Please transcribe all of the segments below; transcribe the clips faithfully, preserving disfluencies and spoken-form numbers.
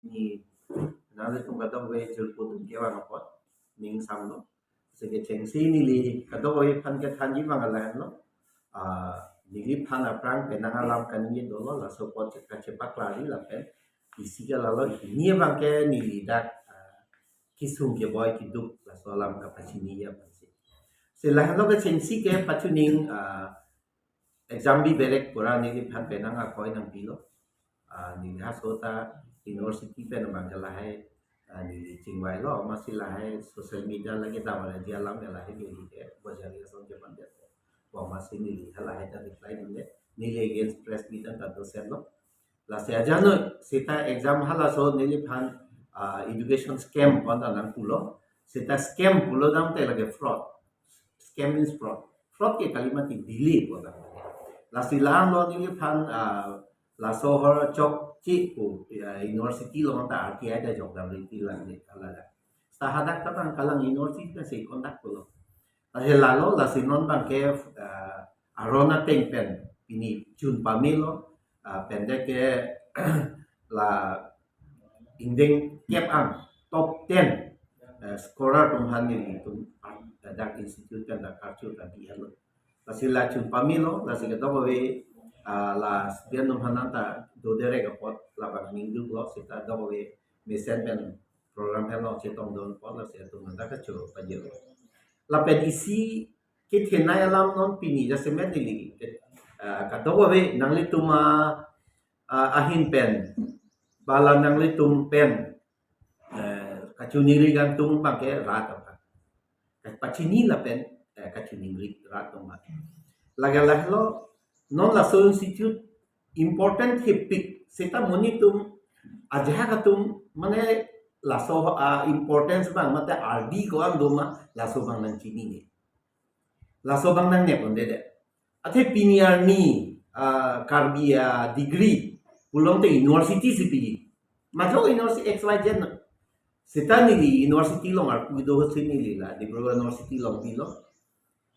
Ni nanglitum kadokave jirpo atum kevang apot ning samlo. Lasi kechengsi neli kadokave aphan kethanji abang lahenlo. Ah, neliphan aphrang penang alam kaningje dolo, laso apot kachepaklari lapen isi ke lalo, ini abang ke neli dak, ah, kesung keboi keduk laso alam kapachini aphansi. Lasi lahenlo kechengsi ke pachuning, ah, exam bi berek pura neliphan penang akoi nangpilo. Ah, neli haso ta university pen abang ke lahai, ah, neli chingvailo, amatsi lahai social media lake davar aji alam ke lahai neli ke bojari asong ke mandet. Amatsi neli halahai ta reply dunde. Neli against press meet an ta dosenlo. Lasi ajoine seta exam halaso neliphan, ah, education scam pu anta nangpulo. Seta scam pulo damte lake fraud. Scam means fraud. Fraud ke kali mati delay pu anta. Lasi langlo neliphan, ah, laso ahor chokche pu, ah, university along ta R T I ta jokdam riti lang ne kala da. Seta hadak ta tang kalang university ta si conduct pulo. Lasi lalo, lasi non abang ke, ah, aron ateng pen pini chun pamelo, ah, pen dak ke la ingdeng kep an top ten, eh, scorer atum aphan nelitum, eh, dak institute pen dak karchur ta bi-etlo. Lasi la chun pamelo, lasi kadokave, ah, la student atum aphan anta doderek apot labang ningduklo, seta dokave mesen pen program henlo chetongdun apot, lasi atum anta kachoro pajirlo. Lapen isi kethenei alam non pini jasemet neli, ah, kadokave nanglitum a, ah, ahin pen, bala nanglitum pen, eh, kachiningri kangtung abang ke rat abang. Kapachini lapen, eh, kachiningri rat abang. Lake lahelo, non laso institute important thepik, seta monit atum, ajahak atum, mane laso, ah, importance abang, mate ardi ko-an doma, laso abang nangchinine. Laso abang nangnep un'edet. Athe pini arni, ah, Karbi, ah, degree pulote university si piji. Majok university X Y Z na. Seta neli university along arpu do si neli la Dibrugarh University along pilo.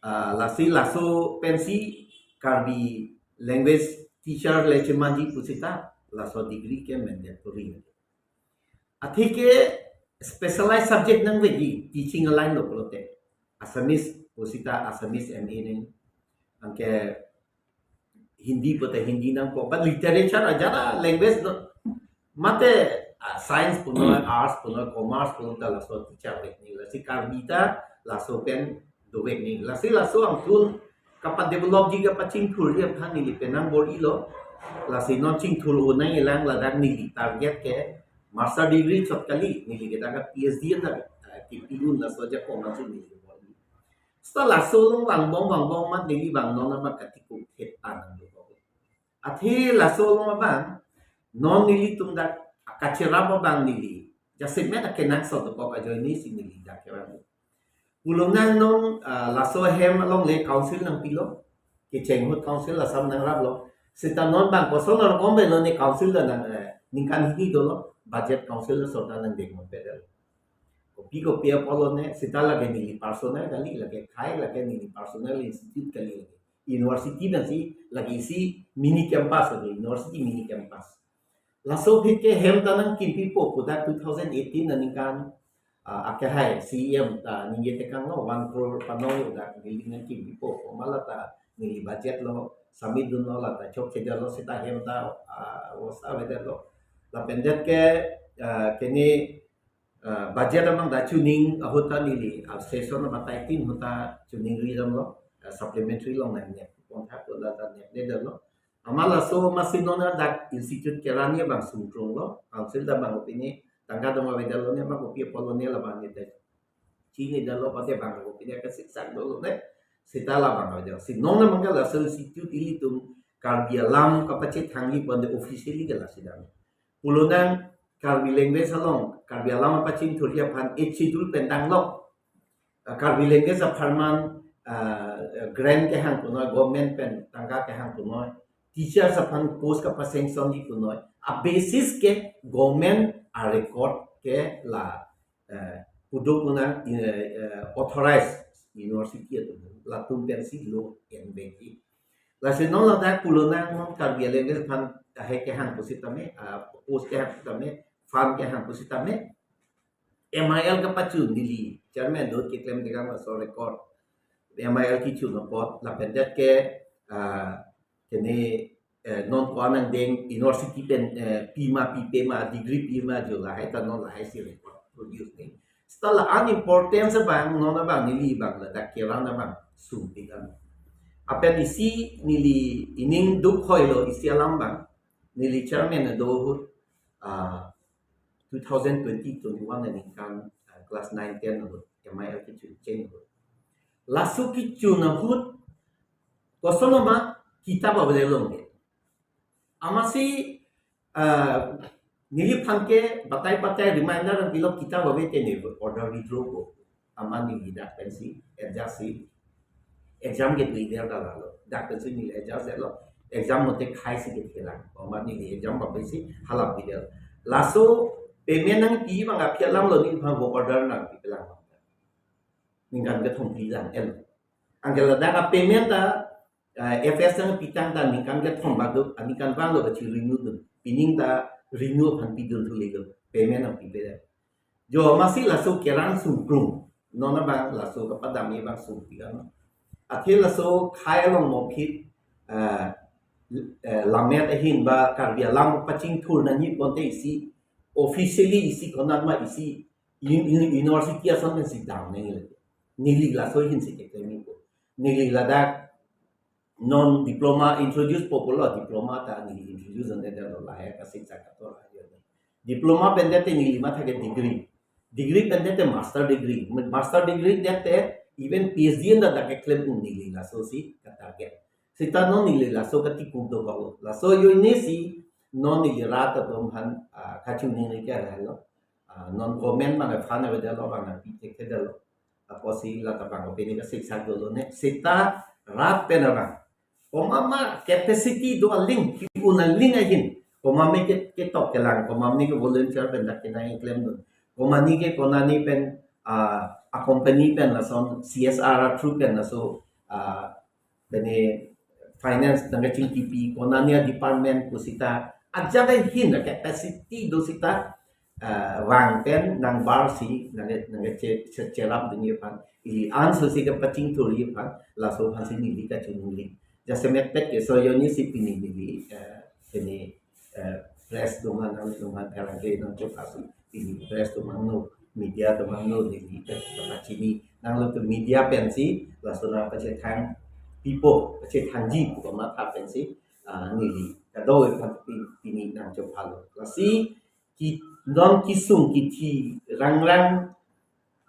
Ah, lasi laso pensi Karbi language teacher le chemanji pu seta laso degree ke mandatory. Athe ke specialized subject nangveji, teaching line lo pulote. Assamese pu seta Assamese M A nang, anke Hindi pute Hindi nangpo, but literature ajat a language lo. Mate, ah, science punoi, arts punoi, commerce punoi ta laso teacher vek nangji. Lasi Karbi ta laso pen dovek nangji. Lasi laso angthun kapadevelopji kapachingthurji aphan neli penang bor-ilo. Lasi non chingthur un nangjilang, ladak neli target ke master degree chot kali, neli ke dak P H D anta, eh, kipi un laso ajakong ansi neli bor-i. Seta laso along vangbom vangbom amat neli abang non abang katikuk thet an nangdokok. Athe laso along abang non nelitum dak kacherap abang neli jasemet akenangsot dokok ajoine si neli dak kerap. Pulo nang non, ah, laso ahem along le council nangpilo, kecheng ahut council Assam nangraplo. Seta non abang koson arokom avelo ne council ta nang, eh, ningkan hini dolo, budget council ta sorkar nangdeng non pedal. Kopi kopi apotlo ne, seta lake neli personal kali, lake khei, lake neli personal institute kali lake. University pensi lake isi mini campus lake, university mini campus. Laso aphi ke hem ta nangkimpipo pu dak two thousand eighteen aningkan, ah, akehai C E M ta ningje tekanglo, one crore panong dak building nangkimpipo pu, mala ta neli budget lo, submit dunlo, lata chokchedetlo, seta hem ta, ah, osa avedetlo. Lapen det ke, ah, kene, ah, budget abang ta chuning ahut ta neli, ah, session abang ta eighteen ahut ta chuningri damlo, ah, supplementary along nangnep pon thak lata nepnedetlo. Amat laso amatsi non dak institute kerani abang sungtrunglo, council ta abang opine tangka doma avedetlo ne, abang kopi apotlo ne labang ne dak chinidetlo, pate abang opine kasiksak dolo ne, seta labang avedetlo. Si non abang ke laso institute ilitum Karbi alam kapachethangji ponte officially ke lasi dam. Pulo nang Karbi language along, Karbi alam kapachingthurji aphan Eighth Schedule pen tanglo. Ah, Karbi language apharman, ah, grant kehang punoi, government pen tangka kehang punoi, teachers aphan post kapasanctionji punoi, a basis ke government a record ke la, eh, pudo puna, eh, eh, authorized university atum, latum pensi lo envekji. Lasi non ladak pulo nang non Karbi language aphan kahai kehang pusitame, ah, post kehang pusitame, fund kehang pusitame M I L kapachun neli chairman do keklem dekang laso record. M I L kichun apot lapen det ke, ah, kene, eh, non ko-an angdeng university pen, eh, pima pipe ma degree pima jo lahai ta non lahai si record produce ni. Seta la-an importance abang non abang neli abang ladak keran abang sumpi kan. Apen isi neli ining duk hoilo isi alam abang neli chairman do ahut, ah, two thousand twenty twenty-one aningkan, ah, class nine ten ahut M I L kichun cheng ahut. Laso kichun ahut koson ma kitab ave longke. Amatsi, ah, neliphan ke batai batai reminder pilo kitab ave te ne order withdraw ko. Amat neli dak pensi adjust si exam ke dui der dalalo. Dak pensi neli adjust lo. Exam mote khai si kethelang. Amat neli exam ba pensi halap bidel. Laso payment nangpi abang aphi alamlo neliphan work order nangpipelang. Ningkan kethom pi lang en. Anke ladak a payment ta, eh, F S nangpi tangte ningkan kethom badu, aningkan vanglo kachi renew dun. Pining ta renew aphan pidun thulelo. Payment nangpipe. Jo amatsi laso keran sungkrung. Non abang laso kapadam abang sungpi kan. Athe laso khai along mopit, eh, eh, lammet ahin ba Karbi alam pachingthur nangji ponte isi officially isi konat ma isi un-, un-, university ason pensi dam nangji. Neli laso ahin si keklem ko. Neli ladak non diploma introduce po pulo, diploma ta neli introduce ante dalo lahai kasik sakator ayo. Diploma pen det te neli matha ke degree. Degree pen det te master degree. Master degree det te even P H D anta dak keklem un neli laso si ka target. Seta non neli laso kati kum do ko. Laso ajoine si non neli rat atum aphan, ah, kachingni ke lahelo. Ah, non government mane fund ave dalo bang pi te ke dalo. Apotsi lata bang pini kasik sak dolo ne. Seta rat pen abang. Komat ma capacity do aling, ki-un aling ahin. Komat ma ke, ketok kelang, komat ma ke volunteer pen dak kenang keklem dun. Komat ma ke konani pen, ah, a company pen lason C S R a through pen laso, ah, bene finance nangkachingkipi, konani a department pusita ajat ahin a capacity do seta, ah, vang pen nangbar si nang, nangkache, che, cherap dunji aphan ili an so si kapachingthurji aphan laso aphan si neli kachunli. Jasemet pet ke so ajoine si pini neli, eh, pini, eh, press atum aphan nangtum aphan kalang ke nangchok asu pini press atum aphan no, media atum aphan no neli pet kapachini nanglitum media pensi laso nangpachethang pipo, pachethangji pu komat aphan pensi, ah, neli kadokave aphan pi, pini nangchok phalo. Lasi ki, non kisung kithi rangrang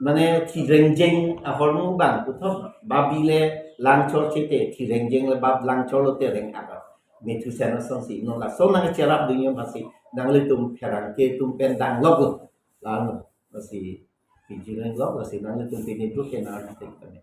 mane thi rengjeng ahormu bang puthot babi le langchor chete thi rengjeng le bab langchor lote reng aga. Methusen asonsi non laso nangcherap dunji aphansi nanglitum pherangke atum pen dang lok lo. Lano lasi piji reng lok lasi nanglitum pini tu kena tek kami.